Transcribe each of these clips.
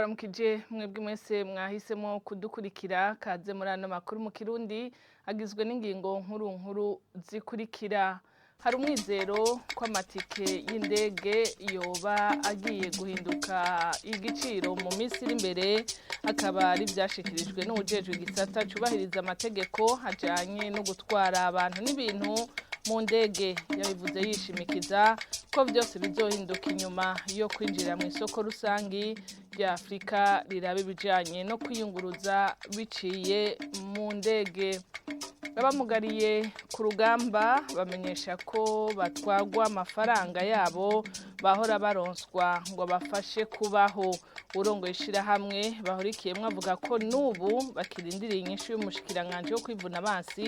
Ndabaramukije mwebwe mwese mwahisemo kudukurikira. Kaze muri ano makuru mu Kirundi agizwe n'ingingo nkuru nkuru zikurikira: hari umwizero ko amatike y'indege yoba agiye guhinduka igiciro mu minsi iri imbere, akaba ari ivyashikirijwe n'uwujejwe igisata cubahiriza amategeko ajanye no gutwara abantu n'ibintu mu ndege. Yabivuze yishimikiza ko vyose bizohinduka inyuma yo kwinjira mu isoko rusangi rya Afrika riraba ibijanye no kwiyunguruza biciye mu ndege. Abamugariye ku rugamba bamenyesha ko batwagwa amafaranga yabo bahora baronswa ngo abafashe kubaho. Urongoye ishirahamwe bahurikiyemwo avuga ko n'ubu bakirindiriye inyishu y'umushikiranganji wo kwivuna abansi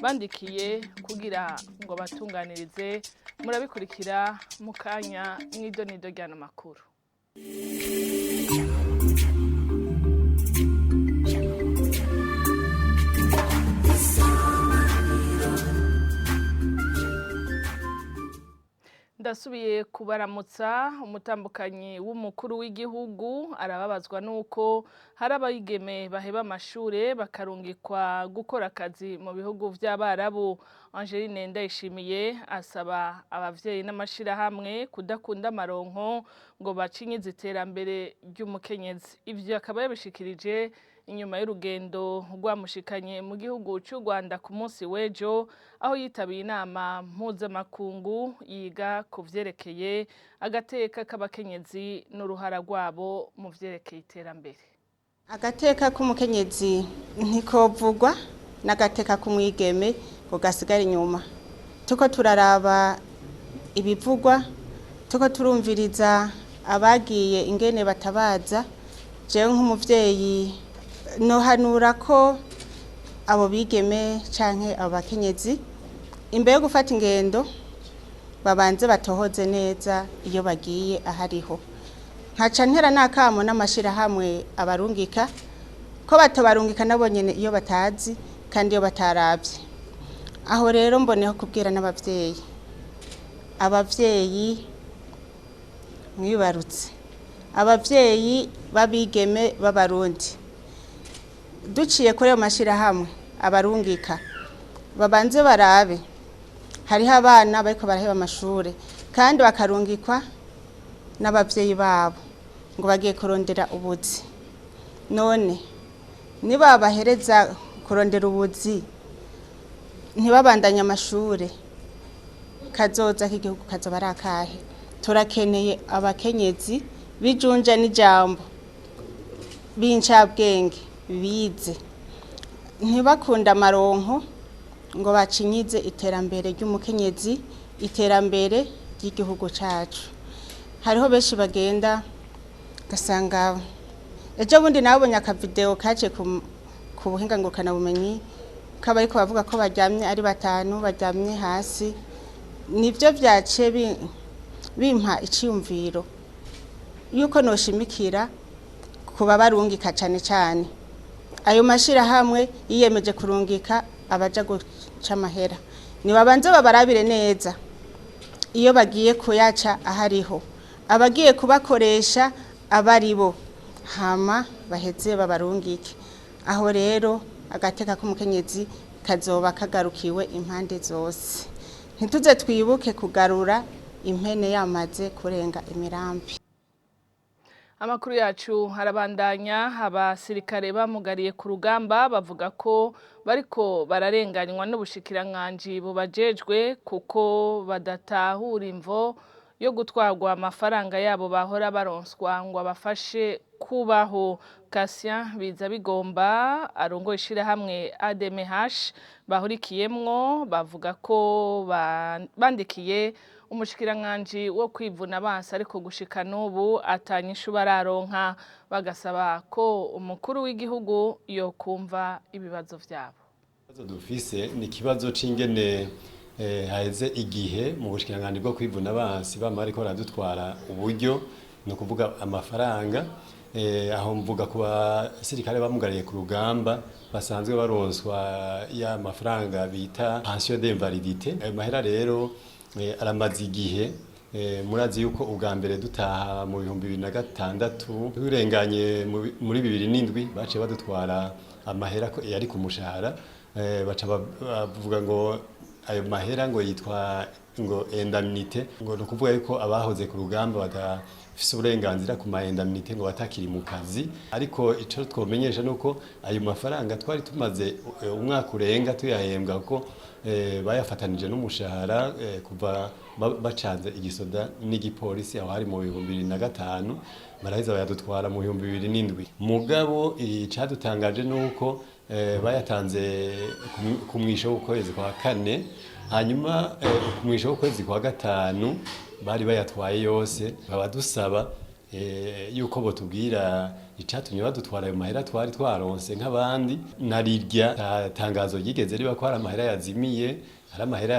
bandikiye kugira ngo batunganirize. Murabikurikira mu kanya mw'idonido ry'ano makuru. Ndasubiye kubaramutsa. Umutambukanyi w'umukuru w'igihugu arababazwa nuko hari abayigeme baheba amashure bakarungikwa gukora akazi mu bihugu vy'Abarabu. Angeline Ndayishimiye asaba abavyeyi n'amashirahamwe kudakunda amaronko ngo bacinyize iterambere ry'umukenyezi. Ivyo akaba yabishikirije inyuma y'urugendo rwamushikanye mu gihugu c'u Rwanda ku munsi w'ejo, aho yitabiye inama mpuzamakungu yiga ku vyerekeye agateka k'abakenyezi n'uruhara rwabo mu vyerekeye iterambere. Agateka k'umukenyezi ntikovugwa n'agateka k'umwigeme ngo gasigare inyuma. Tuko turaraba ibivugwa, tuko turumviriza abagiye ingene batabaza. Jewe nk'umuvyeyi nohanura ko abo bigeme canke abo bakenyezi imbere yo gufata ingendo babanze batohoze neza iyo bagiye ahariho. Nkaca ntera n'akamo n'amashirahamwe abarungika ko batobarungika nabo nyene iyo batazi kandi iyo bataravye. Aho rero mboneho kubwira n'abavyeyi, abavyeyi mwibarutse, abavyeyi b'abigeme b'Abarundi, duciye kuri ayo mashirahamwe abarungika babanze barabe. Hariho abana bariko baraheba amashure kandi bakarungikwa n'abavyeyi babo ngo bagiye kurondera ubuzi. None nibabahereza kurondera ubuzi ntibabandanye amashure, kazoza k'igihugu kazoba ari akahe? Turakeneye abakenyezi bijunja n'ijambo, b'incabwenge, bize, ntibakunda amaronko ngo bacinyize iterambere ry'umukenyezi, iterambere ry'igihugu cacu. Hariho benshi bagenda ugasanga, ejo bundi nabonye akavideo kaje ku buhinga ngurukanabumenyi k'abariko bavuga ko baryamye ari batanu, baryamye hasi. Nivyo vyace bimpa iciyumviro yuko noshimikira kuba barungika, cane cane ayo mashirahamwe yiyemeje kurungika abaja guca amahera, nibabanze babarabire neza iyo bagiye kuyaca ahariho, abagiye kubakoresha abaribo, hama baheze babarungike. Aho rero agateka k'umukenyezi kazoba kagarukiwe impande zose. Ntituze twibuke kugarura impene yamaze kurenga imirambi. Amakuru yacu harabandanya. Abasirikare bamugariye ku rugamba bavuga ko bariko bararenganywa n'ubushikiranganji bubajejwe, kuko badatahura imvo yo gutwarwa amafaranga yabo bahora baronswa ngo abafashe kubaho. Cassien Biza Bigomba arongoye ishirahamwe ADMH bahurikiyemwo bavuga ko bandikiye umushikiranganji wo kwivuna abansi, ariko gushika n'ubu atanyishu bararonka, bagasaba ko umukuru w'igihugu yokumva ibibazo vyabo. Ikibazo dufise ni ikibazo c'ingene haheze igihe mu bushikiranganji bwo kwivuna abansi bama bariko baradutwara uburyo, ni ukuvuga amafaranga. Aho mvuga ku basirikare bamugariye ku rugamba basanzwe baronswa ya mafaranga bita pension d'invalidité. Ayo mahera rero aramaze igihe. Murazi yuko ubwa mbere dutaha mu 2006, turenganye muri 2007, baciye badutwara amahera yari ku mushahara. Baca bavuga ngo ayo mahera ngo yitwa ngo indemnité, ngo ni ukuvuga yuko abahoze ku rugamba badafise uburenganzira ku ma indemnité, ngo batakiri mu kazi. Ariko ico twomenyesha nuko ayo mafaranga twari tumaze umwaka urenga tuyahembwa, kuko bayafatanije n'umushahara kuva bacanze igisoda n'igipolisi, aho hari mu 2005. Baraheza bayadutwara mu 2007. Mugabo icadutangaje nuko bayatanze ku mwisho w'ukwezi kwa kane, hanyuma ku mwisho w'ukwezi kwa gatanu bari bayatwaye yose. Baba dusaba yuko botubwira icatumye badutwara ayo mahera twari twaronse nk'abandi, narirya tangazo ryigeze riba ko hari amahera yazimiye, hari amahera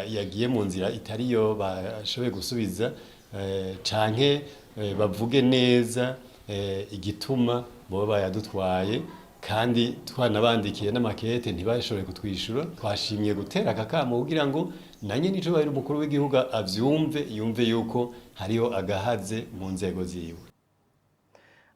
yagiye mu nzira itariyo bashoboye gusubiza, canke bavuge neza igituma boba bayadutwaye, kandi twanabandikiye n'amakete ntibashobore kutwishura. Twashimye gutera akakamo kugira ngo nanye n'icubahiro umukuru w'igihugu avyumve, yumve yuko hariho agahaze mu nzego ziwe.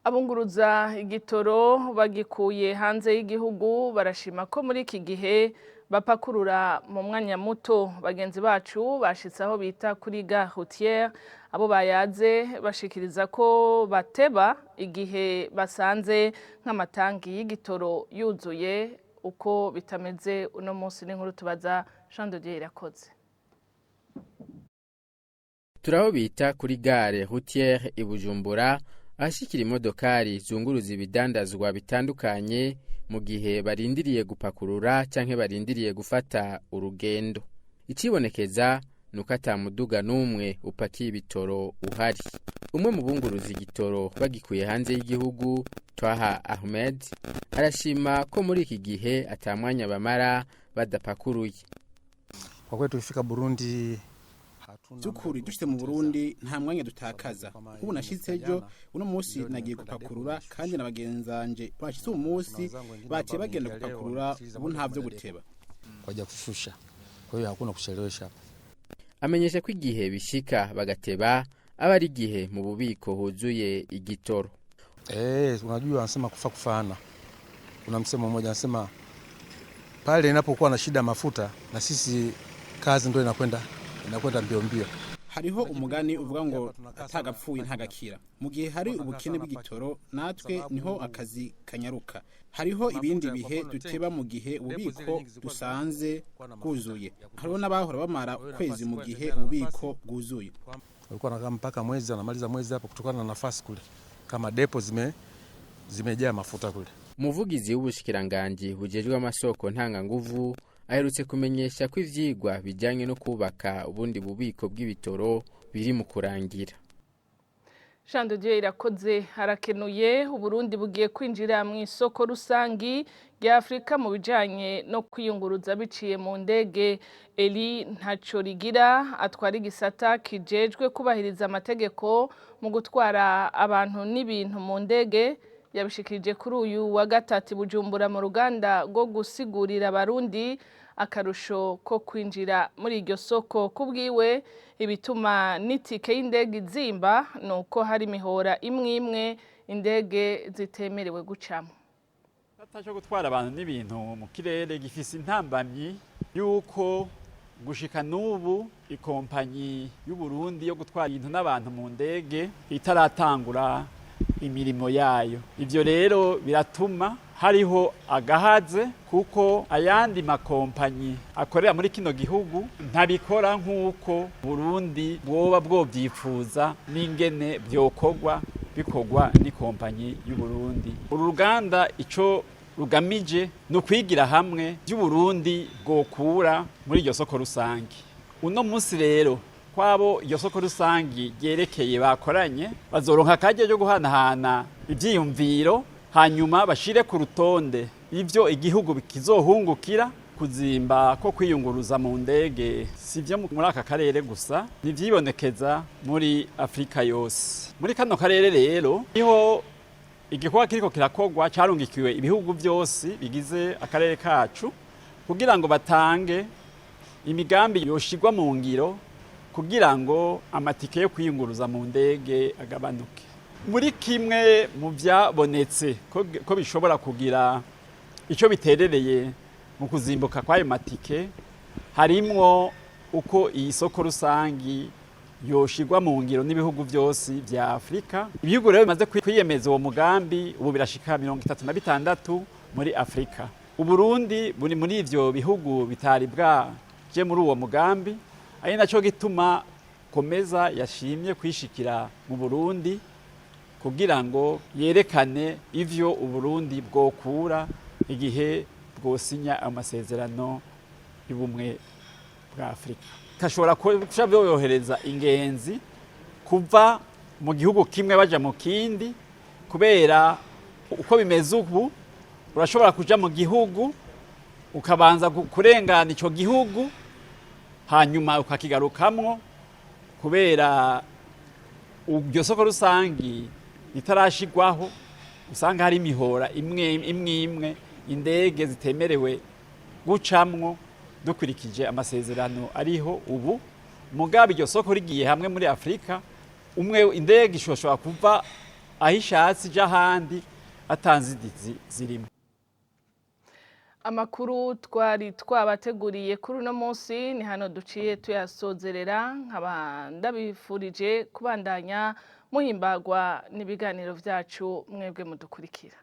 Abunguruza igitoro bagikuye hanze y'igihugu barashima ko muri iki gihe bapakurura mu mwanya muto. Bagenzi bacu bashitse aho bita kuri gare routière, abo bayaze bashikiriza ko bateba igihe basanze nk'amatangi y'igitoro yuzuye, uko bitameze uno munsi. N'inkuru tubaza Jean de Dieu Irakoze. Turaho bita kuri gare routière i Bujumbura, ahashikira imodokari zunguruza ibidandazwa bitandukanye mu gihe barindiriye gupakurura canke barindiriye gufata urugendo. Icibonekeza nuko ata muduga n'umwe upakiye ibitoro uhari. Umwe mu bunguruza igitoro bagikuye hanze y'igihugu, Twaha Ahmed, arashima ko muri iki gihe ata mwanya bamara badapakuruye. Kwa kweli tukifika Burundi By'ukuri dushitse mu Burundi nta mwanya dutakaza. Nk'ubu nashitse ejo, uno munsi nagiye gupakurura, kandi na bagenzanje bashitse uwo munsi baciye bagenda gupakurura. Ubu nta vyo guteba. Kwaja kushusha, kwa hiyo hakuna kuchelewesha hapa. Amenyesha ko igihe bishika bagateba aba ari igihe mu bubiko huzuye igitoro. Unajua wanasema kufa kufaana. Kuna msemo mmoja anasema pale inapokuwa na shida ya mafuta na sisi kazi ndio inakwenda mbio mbio. Hariho umugani uvuga ngo atagapfuye ntagakira. Mu gihe hari ubukene bw'igitoro, natwe niho akazi kanyaruka. Hariho ibindi bihe duteba mu gihe ububiko dusanze bwuzuye. Hariho n'abahora bamara ukwezi mu gihe ububiko bwuzuye. Walikuwa wanakaa mpaka mwezi, anamaliza mwezi hapo kutokana na nafasi kule, kama depo zimejaa mafuta kule. Umuvugizi w'ubushikiranganji bujejwe amasoko ntanganguvu aherutse kumenyesha ko ivyigwa bijanye no kubaka ubundi bubiko bw'ibitoro biri mu kurangira. Jean de Dieu Irakoze harakenuye. Uburundi bugiye kwinjira mu isoko rusangi rya Afrika mu bijanye no kwiyunguruza biciye mu ndege. Eli Ntaco Rigira atwara igisata kijejwe kubahiriza amategeko mu gutwara abantu n'ibintu mu ndege yabishikirije kuri uyu wa gatatu i Bujumbura mu ruganda rwo gusigurira Abarundi akarusho ko kwinjira muri iryo soko. Kubwiwe, ibituma n'itike y'indege izimba ni uko hari imihora imwe imwe indege zitemerewe gucamo. Igisata cyo gutwara abantu n'ibintu mu kirere gifise intambamyi yuko gushika n'ubu ikompanyi y'Uburundi yo gutwara ibintu n'abantu mu ndege itaratangura imirimo yayo. Ivyo rero biratuma hariho agahaze, kuko ayandi makompanyi akorera muri kino gihugu ntabikora nk'uko Burundi bwoba bwovyipfuza n'ingene vyokorwa bikorwa n'ikompanyi y'Uburundi. Uru ruganda ico rugamije ni ukwigira hamwe vy'Uburundi bwokura muri iryo soko rusange. Uno munsi rero kwabo iryo soko rusangi ryerekeye bakoranye, bazoronka akaryo ryo guhanahana ivyiyumviro, hanyuma bashire ku rutonde ivyo igihugu kizohungukira. Kuzimba ko kwiyunguruza mu ndege si vyo muri aka karere gusa, nivyibonekeza muri Afrika yose. Muri kano karere rero niho igikorwa kiriko kirakorwa carungikiwe ibihugu vyose bigize akarere kacu kugira ngo batange imigambi yoshirwa mu ngiro. Kugira ngo amatike yo kwiyunguruza mu ndege agabanuke, muri kimwe mu byabonetse ko bishobora kugira icyo biterereye mu kuzimbuka kw'ayo matike, harimwo uko iyi soko rusangi yoshirwa mu ngiro n'ibihugu byose bya Afurika. Ibihugu rero bimaze kwiyemeza uwo mugambi ubu birashika 36 muri Afurika. Uburundi buri muri ivyo bihugu bitari bwaje muri uwo mugambi, ari naco gituma Komeza yashimye kwishikira mu Burundi kugira ngo yerekane ivyo Uburundi bwokura igihe bwosinya amasezerano y'ubumwe bwa Afurika. Kashobora kuca byohereza ingenzi kuva mu gihugu kimwe baja mu kindi, kubera uko bimeze ubu urashobora kuja mu gihugu ukabanza kurengana ico gihugu, hanyuma ukakigarukamwo, kubera iryo soko rusangi ritarashigwaho usanga hari imihora imwe imwe imwe indege zitemerewe gucamwo dukurikije amasezerano ariho ubu. Mugabo iryo soko rigiye hamwe muri Afurika, umwe indege ishobora kuva aho ishatse ija ahandi atanzidizi zirimo. Amakuru twari twabateguriye kuri uno munsi ni hano duciye tuyasozerera, nkaba ndabifurije kubandanya muhimbagwa n'ibiganiro byacu mwebwe mudukurikira.